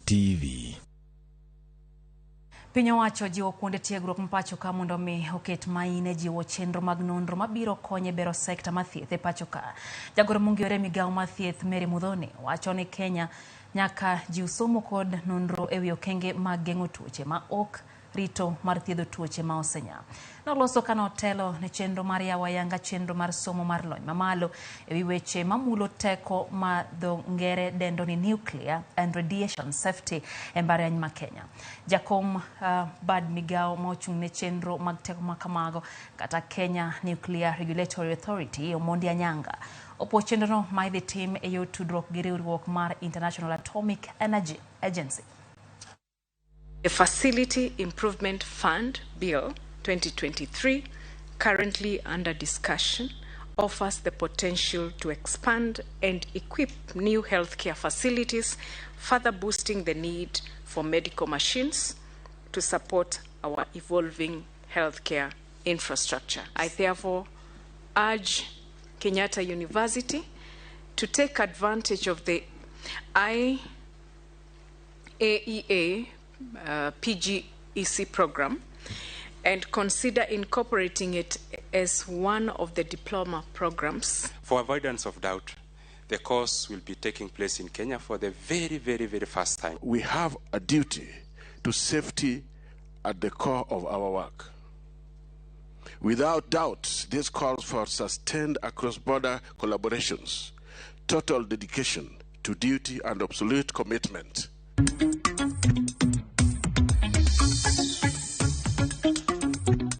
TV. Piny owacho jiwo kuonde tiegruok ma pacho ka mondo mi oket maine jiwo chenro mag nonro mabiro konyo e bero sekta mar thieth e pacho ka. Jagoro mongirore e migawo mar thieth Mary Muthoni wacho ni Kenya nyaka jiw somo kod nonro ewi okenge mag geng'o tuoche ma ok rito mar thiedho tuoche ma osenya. Noloso ka notelo ne chenro mar yawo ayanga chenro mar somo mar lony mamalo ewi weche mamulo teko ma dho ngere dendo ni nuclear and radiation safety e mbalariany ma Kenya. Jakom bad migawo ma ochung' ne chenro mag teko ma kamago kata Kenya Nuclear Regulatory Authority Omondi Anyanga opuo chenrono ma idhi tim e yor tudruok gi riwruok mar International Atomic Energy Agency. The Facility Improvement Fund Bill 2023, currently under discussion, offers the potential to expand and equip new healthcare facilities, further boosting the need for medical machines to support our evolving healthcare infrastructure. I therefore urge Kenyatta University to take advantage of the IAEA PGEC program and consider incorporating it as one of the diploma programs. For avoidance of doubt, the course will be taking place in Kenya for the very, very, very first time. We have a duty to safety at the core of our work. Without doubt, this calls for sustained across-border collaborations, total dedication to duty and absolute commitment.